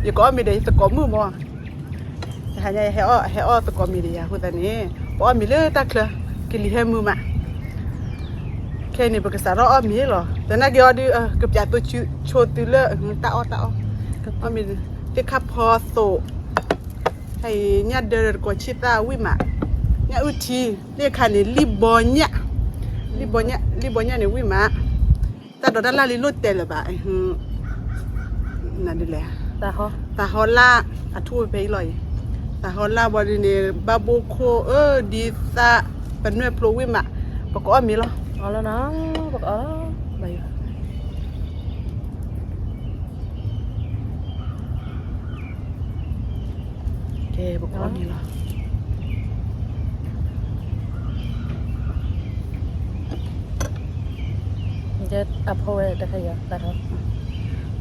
ယကအီၣ်မ့ၤဒီးယသကိးမုၣ်မၢ်, တဟါညါဟဲအီၣ်သကိးမ့ၤဒီးယၤအဃိသတးန့ၣ် ပအီၣ်မ့ၤလၢတၢ်ချၢ, ကလံၤဟဲမုာ်မး, ခဲအံၤန့ၣ် ပကစးထီၣ်အီၣ်မ့ၤလီၤ. သနာ်က့အီၤဒုး ကပျးသိဆိသုလၢ တၢ်အီၣ်တၢ်အီၣ်, အီၣ်မ့ၤ သ့ၣ်ခါဖီသိး, ဟဲအံၤ ညၣ်ဒၢဒီးတကိးဆံၣ်သၣ်ဝံၣ်မး, ညၣ်အုၣ်ထံ, သ့ၣ်ခါန့ၣ် လံၣ်ဘီညၣ်, လံၣ်ဘီညၣ်န့ၣ်ဝံၣ်မး, တၢ်ဒိးတၢ်လၢ်လံလိၣ်တဲလၢၤဘၣ်, နဒလဲၣ်, သးဟီလၢ် အထူၣ်ဖဲအံၤလီၤအံၤ, သးဟီလၢ်ဘီဒ်န့ၣ် ဘၣ်ဘိခိၣ် အၢ ဒ်သၣ် ပနွဲၣ်ဖျိဝံၣ်မး, ပကအီၣ်မ့ၤလီၤ, ပကအီၣ်လီၤ, ကဲ ပကအီၣ်မ့ၤလီၤ. အဖီဝဲတခါယၤ,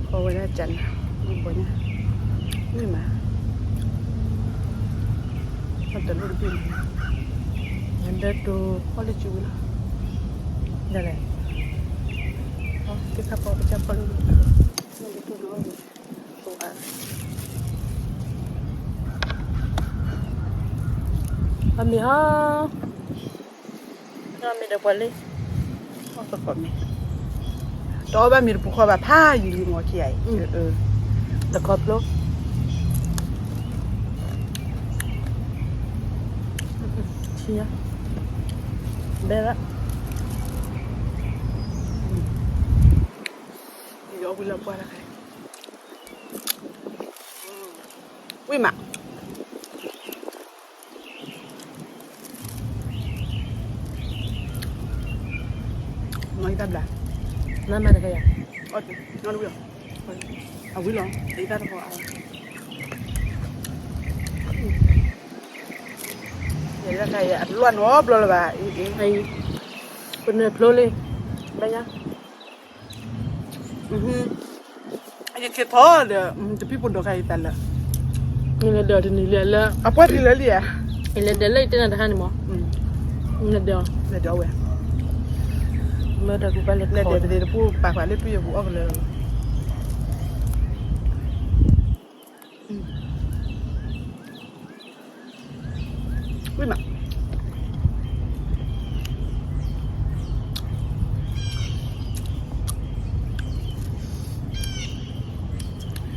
ဖီဝဲဒၣ်ကနၤ, ဘီညါ, ဝံၣ်မး, တလိၣ်တဘ့ၣ်န့ၣ်, ဒၢတူ, အီၣ်လၢကဝံၤလီၤ, ဒ်လဲၣ်, သ့ၣ်ခါဖီပကဖီလၢ အမ့ၢ်ဟီ, အမ့ၢ်ဒီးပှၤလံ, အီၣ်သကိးမ့ၤ, တအီၣ်ဘၣ်မ့ၤတပူၤဃီဘၣ် ဖးယံာ်လံမ့ၢ်ခံဂၤအံၤ, တခီဖျိ, ဘဲလၢ, ယအီၣ်ဝံၤလၢပှၢ်လၢခါ, ဝံၣ်မး နီၢ်အံၤတၢ်ဘျါ, နမၤတကယၤ, အီၣ်တ့ၢ်, နီၢ်တဝံၣ်လီၤ, အဝံၣ်လီၤ, အံၤတၢ်တဖီအါ, ယဲဒၣ်ခါအံၤ အတလွၢ်နီတဘျီလၢၤဘၣ်, အံၤ, ပနွဲၣ်ဖျိလံ, ဘၣ်ညါ ယက့ၤထီၣ်ဒီး တပံၢ်ဖိဒိးခါအံၤသးလၢာ်, နလဲၤဒီးတနံၤလံလၢ အပှၢ်ထံလၢလံဧါ, ယလဲၤဒီးလၢယတဲနၤတဟါန့ၣ်မး, နလဲၤဒီး, လဲၤဒီးဝဲ, မ့ၢ်တၢ်ကူပၢ်လဲၤလဲၤဒီးတသ့တပူၤ ပာ်ပှၤလၢတူၢ်ယပူၤအီၣ်ကလၢာ်လီၤ, ဝံၣ်မး,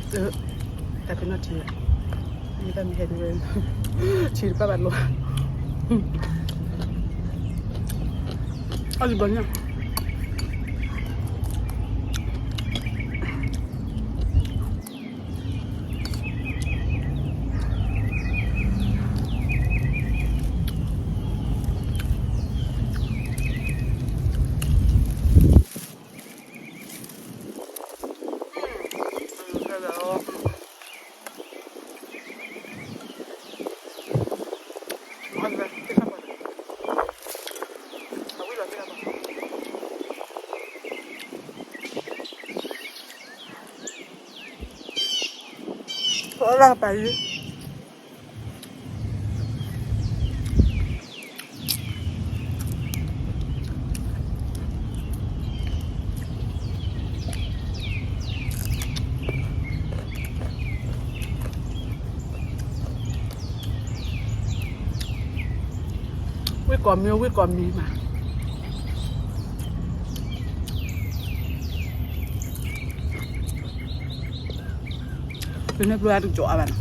တၢ်ဖဲနီၣ်ထံ, မ့ၢ်တၢ်မ့ၢ်ဟဲဒုးဝဲ, ထံတပာ်ဘၣ်လိၤ, အီၣ်လံဘီညၣ် လၢပာ်လံ ဝံၣ်ကိးမံၤ ဝံၣ်ကိးမံၤမး ပန့ၢ်ပျိအါတကီအါဘၣ်နီ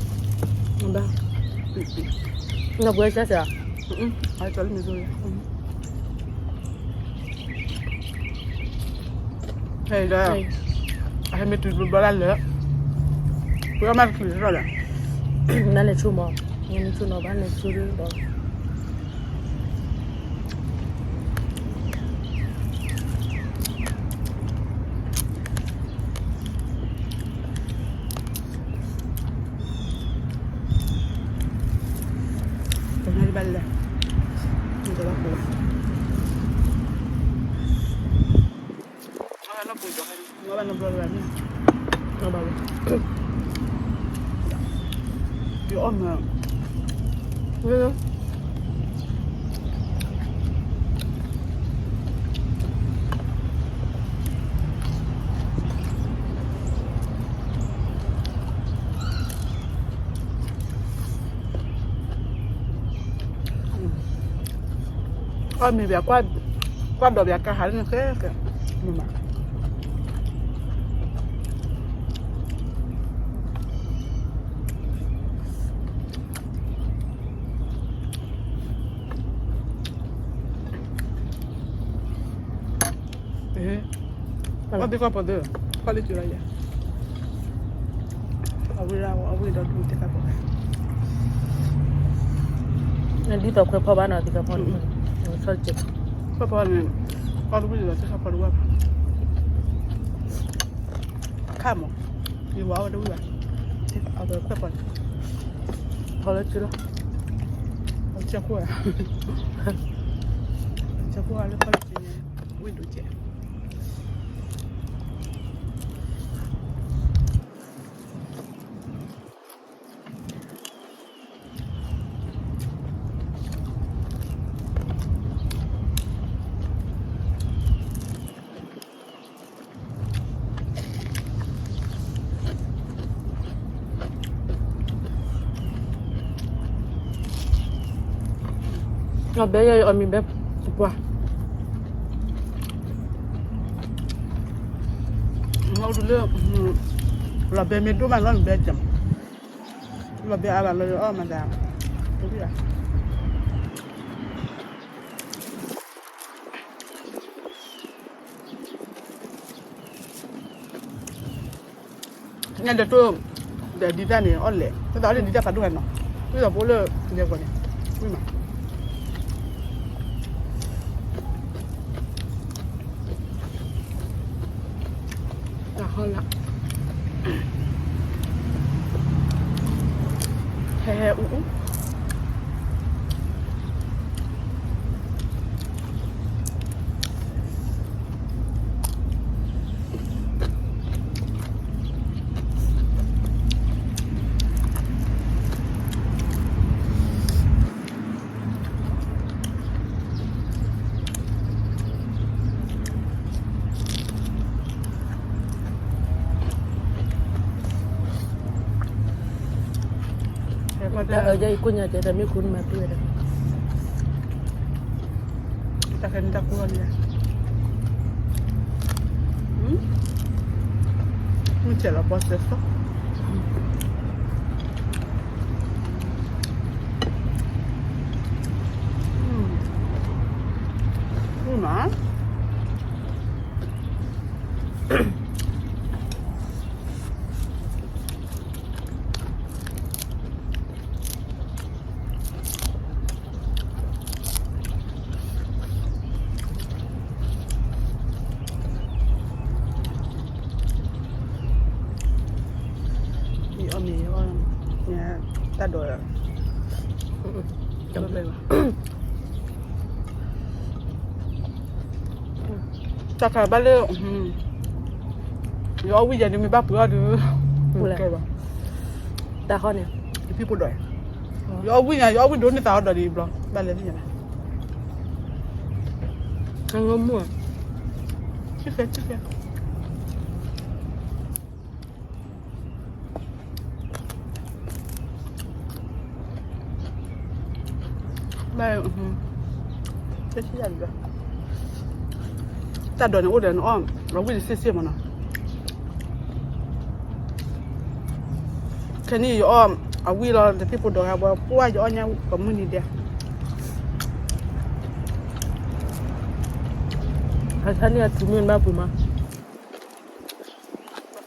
ၤ, ဘၣ်, နီၢ်ပှဲၤစၢ်စၢ်, အကီလၢမ့ၢ်စိလၢ ဟဲဒီး အဟဲမ့ၢ်တုၤတဘျီဘျီဒၣ်လၢ ပှၤမၤတချုးထီၣ်ဒီး နလဲၤဆူမး, နလဲၤဆူနီၤ ဘၣ်လဲၤဆူဒီး တနံၤဘၣ်လဲၣ်, တဘၣ်ပူၤဘၣ်, အနီၢ်ပူၤကီၤ, ဘၣ်နီတဘျီလၢၤဘၣ်န့ၣ်, ဘၣ်, ယအီၣ်မး, ဝဲလၢ အီၣ်မ့ၤဘၣ်, ကွၢ်ဒီးဘၣ်ကါဟးလၢနဃဲဃဲ, မ့ၢ်မး, အီၣ်သ့ၣ်ခီၣ်ဖီဒၢ, ခီၣ်လၢကၠူလီၤယၤ, အဝံၣ်ဒၣ်အဝံၣ်ဒီးဒူသ့ၣ်ခီၣ်ဖီ, ဒ်သိးခွဲးဖီဘၣ်နီၤ သ့ၣ်ခီၣ်ဖီ, ဆီတကဲး, ခီၣ်ဖီန့ၣ်, အီၣ်တဝံၣ်ဒီးသ့ၣ်ခီၣ်ဖီတဝံၣ်ဘၣ်, ခါမး, ယဝၤအီၣ်ဝဲတဝံၣ်ဘၣ်, အဝဲခွဲးဖီန့ၣ်, ဖီလၢကၠူလီၤ, အကၠီခိၣ်, အကၠီခိၣ်လၢခီၣ်လၢကၠူန့ၣ်, ဝံၣ်ဒိၣ်ကဲး အဘဲယဲအီၣ်မ့ၤဘဲပှၤ, လီၤဘဲမ့ၢ်ဒိၣ်မးလီၤ နဘဲကၠီ, လီၤဘဲအါဘၣ်လီၤအီၣ်မးသး, တဝံၣ်ဘၣ် ညါဒီးတိၢ်, ဒီးဒံတၢ်န့ၣ် အီၣ်လဲၣ်, သတးအီၣ်လၢဒံတၢ်ဖးဒိၣ်ဟဲနီၤ, ဝံၣ်ဒီးဖိလၢယဲၢ်ကီၢ်န့ၣ်, ဝံၣ်မး, တၢ်ဟီလၢ, ဟဲဟဲအူအူ တၢ်အၢယဲအံၤကိၣ်ညါကဲ တၢ်မ့ၢ်ခူနမၤတ့ၢ်ဝဲဒၣ်, တၢ်ခဲန့ၣ်တၢ်ကူၣ်လီၤလံ, မ့ၢ်စဲးလီၤပီစဲးစီ မ့ၢ်မး, ယအီၣ်မ့ၤအီၣ်, တၢ်ဒိး, တၢ်ခါဘၣ်လၢ, ယအီၣ်ဝံၣ်ယၤဒုးမ့ၢ်ဘၣ်ပှ့ၤအီၣ်ဒုး, တၢ်ဃီန့ၣ်, ယဖံဖိဒိး, ယအီၣ်ဝံၣ်ညါ ယအီၣ်ဝံၣ်ဒိးန့ၢ်သးအီၤဒီးဒ်ဘျီ, ဘၣ်လဲၤသ့ၣ်ညါဘၣ်, မ့ၢ်, ဆံၣ်ဃဲဆံၣ်ဃဲ ဘၣ်, တၢ်ဒိးန့ၣ်အိၣ်ဒီးနအီၣ်, အဝံၣ်တစ့ၢ်စ့ၢ်မးနီၤ, ခဲနံၣ်ယအီၣ်, အဝံၣ်လီၤ တသ့ၣ်ဖိဒိးဂၤဘၣ် ပှၢ်ယအီၣ်ညါပှၤမုၢ်နံၤဒဲး, အဆါန့ၣ်အထူမ့ၢ်ဘၣ်ပှ့ၤမး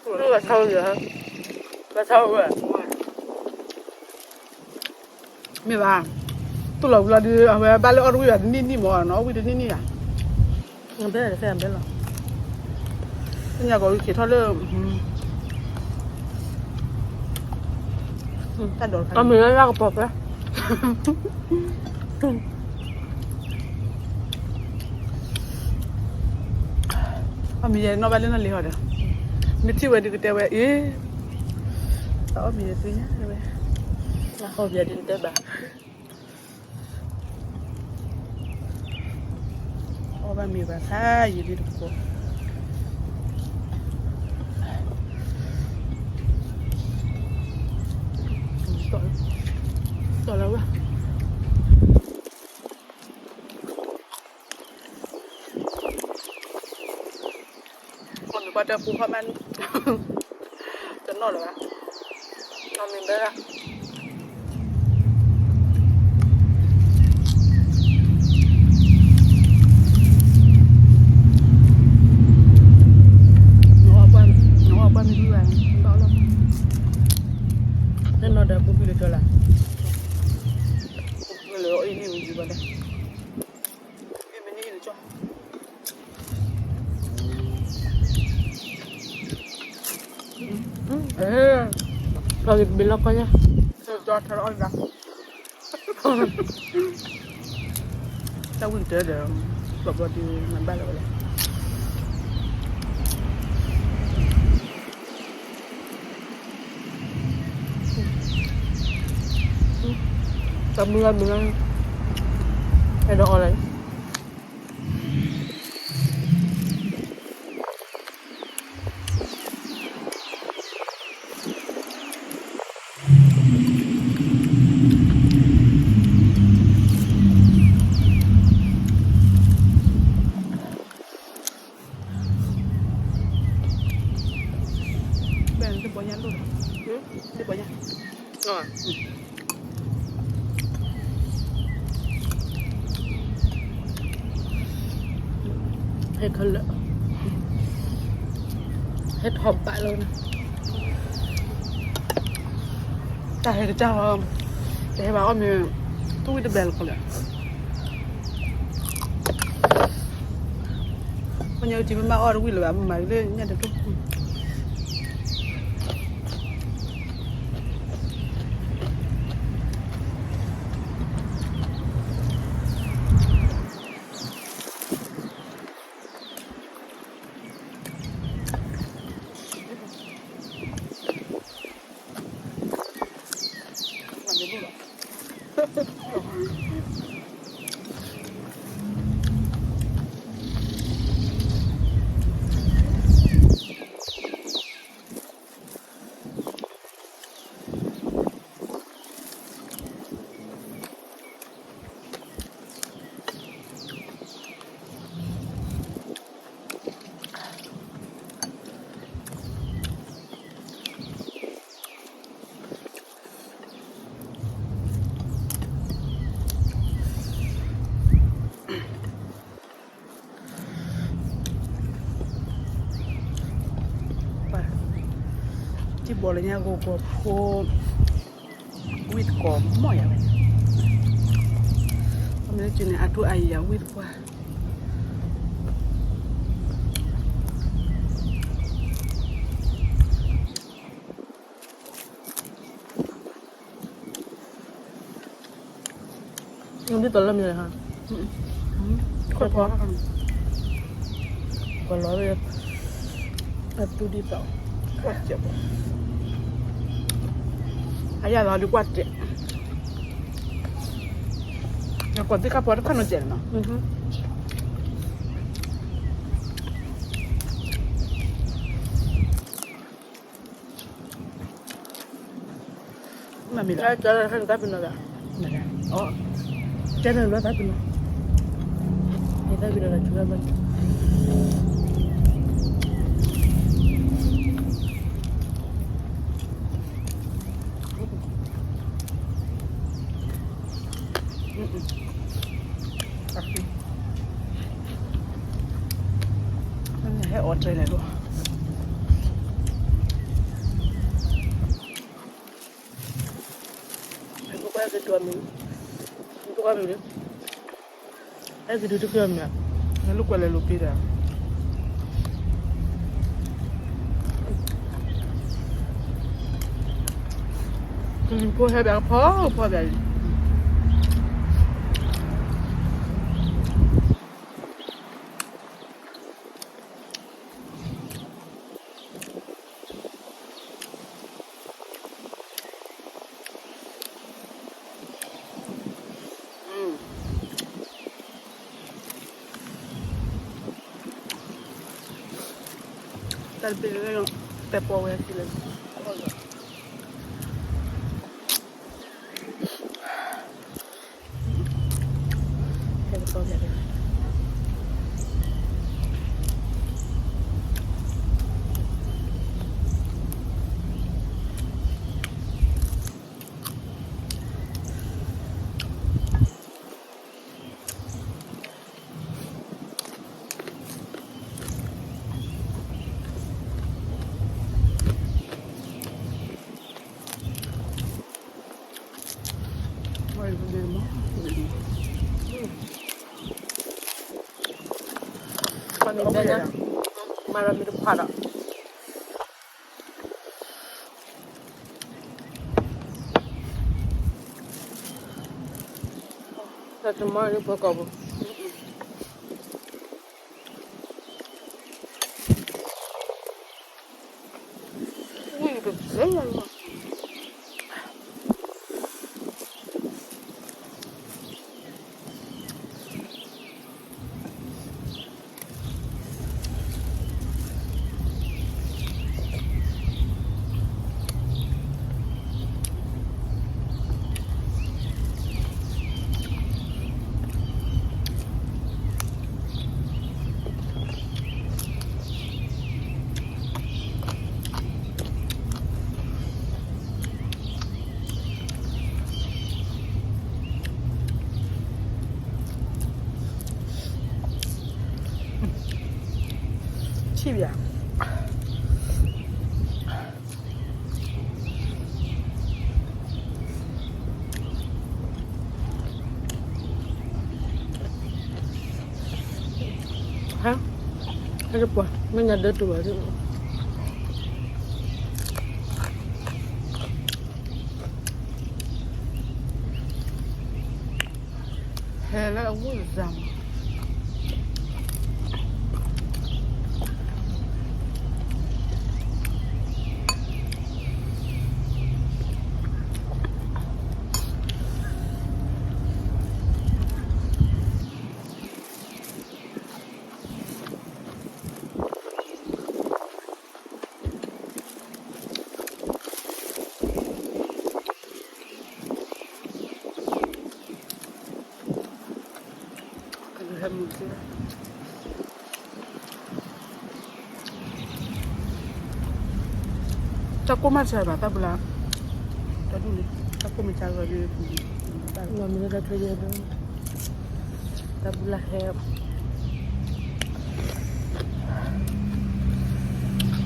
မ့ၢ်ဘၣ်, တူၢ်လီၤဝံၤလီၤဒုး အဝဲဘၣ်လၢအီၣ်တဝံၣ်ဘၣ်တနံၣ်နံၣ်မးနီၤ အီၣ်ဝံၣ်တနံၣ်နံၣ်ဧါ, ဘဲလီၤ, ညါကီးဝံၤက့ၤထီၣ်လၢ တၢ်ဒိးတခါ အမ့ၢ်လၢလၢကပီၤဖဲ အီၣ်မ့ၤယဲနီၣ်ဘၣ်လၢနီၢ်လံၤဟီဒီး, မ့ၢ်ထံၣ်ဝဲဒုးကတဲဝဲအ့ၣ်, အီၣ်မ့ၤယဲသ့ၣ်ညါဝဲ, အီၣ်မ့ၤယဲဒုးကတဲဘၣ်, အီၣ်ဘၣ်မ့ၤဘၣ်ဖးယံာ်လံတကိး တီၢ်လီၤဝဲ, တၢ်ပူၤခီမး, တနီၣ်လၢၤဘၣ်, နီၢ်မ့ၢ်ဘဲဒၣ်, နအီၣ်ပှၢ်မ့ၢ်ဒုဘၣ်, ဘၣ်အီၣ်လီၤ, တနီၣ်ဒီးပူၤကွံာ်လၢကၠီလၢ်, ပူၤကွံာ်လၢအအံၤန့ၣ်ဝံၤယံၤဘၣ်ဒီး, မ့ၢ်မ့ၢ်န့ၣ်လၢကၠီ လီၤက့ၤတဘ့ၣ်လီၢ်ကီၢ်ညါ, ကၠီထီၣ်လီၤအီၣ်ဒၣ်, တၢ်ဝံၣ်ကတၢၢ်ဒီး, ဘီဘီဒုးနဘၣ်လီၤဝဲလဲၣ်, တၢ်မုၢ်လၢ်မုၢ်လၢ်, အဲၣ်ဒိးအီၣ်လဲၣ် ဘၣ်သ့ၣ်ပီညါလိၣ်ဒီး, သ့ၣ်ပီညါ, ဟဲခဲလၢာ်, ဟဲထီၣ်ဘးလီၤန့ၣ်, တၢ်ဟဲကစၢ်လီၤ, တဟဲဘၣ်အီၣ်မ့ၢ်, သူၣ်ဝံၣ်တဘျဲၣ်လီၤခဲလၢာ် ပှၤညီက့ၤမ့ၢ်ဘၣ်အီၣ်တဝံၣ်လၢၤဘၣ် မ့ၢ်မၤက့ၤလၢညၣ်တတိၢ်, ထံၣ်ဘီလၢညါဂီၤဂီၤဖိ, ဝံၣ်တကိးမီၢ်ယၤဝဲ, အမ့ၢ်ကန့ၣ် အထူအယံၤယၤဝံၣ်တပှၢ် ဒ်သိးလၢမ့ၢ်လဲၣ်ဟါ, ကွၢ်ဖီ, ကွၢ်လီၤဝဲ, အသူဒ်သိး, အယၢ်လီၤဒုးကွၢ်တစဲး, ကွၢ်သ့ၣ်ခါဖီတခါနီၤစဲးနီၤ. မ့ၢ်မ့ၢ်လၢ ကဲလၢတၢ်ပနီၤ, ကဲလၢတၢ်ပနီၤ, တၢ်ပနီၤလၢဆူလၢဘၣ်, ဟဲအီၣ်တြဲၤလဲၣ်ဒိၣ်, နကဲက့ၤတုၤမ့ၢ်, နကဲက့ၤမ့ၢ်, အဲက့ၤတုၤတကဲမ့ၢ်, နလိာ်ကွဲလဲၤလိာ်က့ၤဒီး, ကလံၤဖိဟဲဘၣ်ကဖီဖီဘၣ်အံၤ. တၢ်တဘ့ၣ်လၢ ပဲာ်ပိာ်ဝဲသ့လၢ ဟဲကတီၢ်ဘၣ်ဒီး, မၤဒီးမ့ၢ်တဖးဒီး တၢ်တမီၢ်လၢပှၤကိးပူၤ ဝံၣ်တစဲးလီၤ ထံၣ်ဘၣ် ဟဲ ဟဲကပှၤ မ့ၢ်ညါဒၢတူၢ်ဘၣ် ဟဲလၢအဝိဇ္ဇာမး တၢ်ကိၢ်မးစၢၤဘၣ် တၢ်ဘုလါ တၢ်ဒူၣ်န့ၣ် တၢ်ကိၢ်မးစၢၤဘၣ် တၢ်ဘုလါဟဲ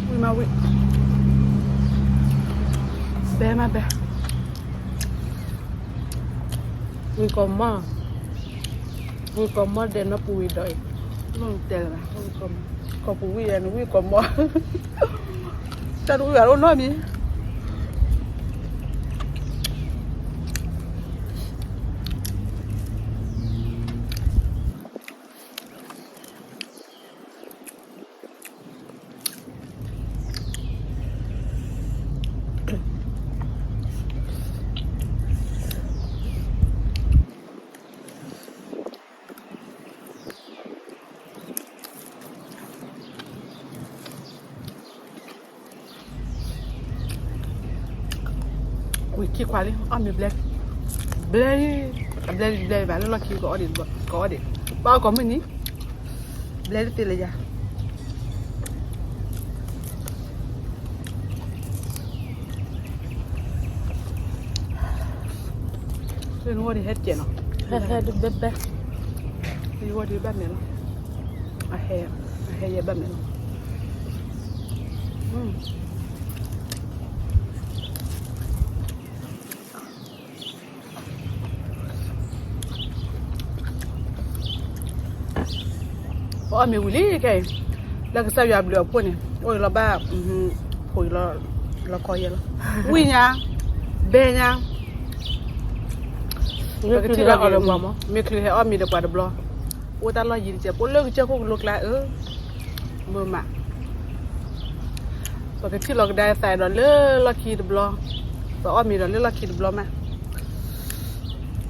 ဝံၣ်မးဝံၣ် ဘဲမးဘဲ ဝံၣ်ကီၢ်မီၢ် ဝံၣ်ကီၢ်မီၢ်ဒဲးနီၢ်ပူၤဝံၤဒီးအံၤ မ့ၢ်တဲလၢၤဘၣ် ကီၢ်ပူၤဝံၣ်ယဲန့ၣ် ဝံၣ်ကီၢ်မီၢ် တၢ်တဝံၣ်ဘၣ်အိၣ်နီတမံၤ ဝံၤခံခွါလံ အီၣ်မ့ၤဘျဲၣ် ဘျဲၣ် အဘျဲၣ်လံ ဘျဲၣ်လံဘၣ် လၢလီၢ်ခံ ကအီၣ်ဒံး ကအီၣ်ဒံး ဘၣ်အီၣ်ကိးမုၢ်နံၤ ဘျဲၣ်တသ့လၢယၤ လၢနဂီၢ်ဒံးဟဲတကဲးနီၤ ဟဲဟဲဒ်ဘဲဘဲ လၢယဂီၢ်ဒံးဘၣ်မဲာ်လီၤ အဟဲ အဟဲယဲဘၣ်မဲာ်လီၤ ပအီၣ်မ့ၤဝံၤလံခဲအံၤ လၢကစၢ်ယွၤဘျုးအဖှိၣ်န့ၣ် အိၣ်အံၤလီၤဘၣ် ဖိအံၤလီၤ လီၤခီယဲလီၤ ဝံၣ်ညါ ဘဲညါ ပကထံၣ်လီၤက့ၤ မ့ၢ်ချုးဟဲအီၣ်မ့ၤဒီးပှၤတဘျီ အိၣ်တၢ်လီၢ်ယံၤတကဲး ပအိၣ်လၢကစၢၢ်ခိၣ်ကလိကျါအၢ မ့ၢ်မး ပကထံၣ်လီၤကဒါသးဒီးလၢလီၢ်ခံတဘျီ ပအီၣ်မ့ၤဒီးလၢလီၢ်ခံတဘျီမး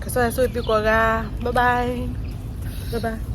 ကစၢ်ယွၤဆိၣ်ဂ့ၤသုကိးဂၤ bye bye bye bye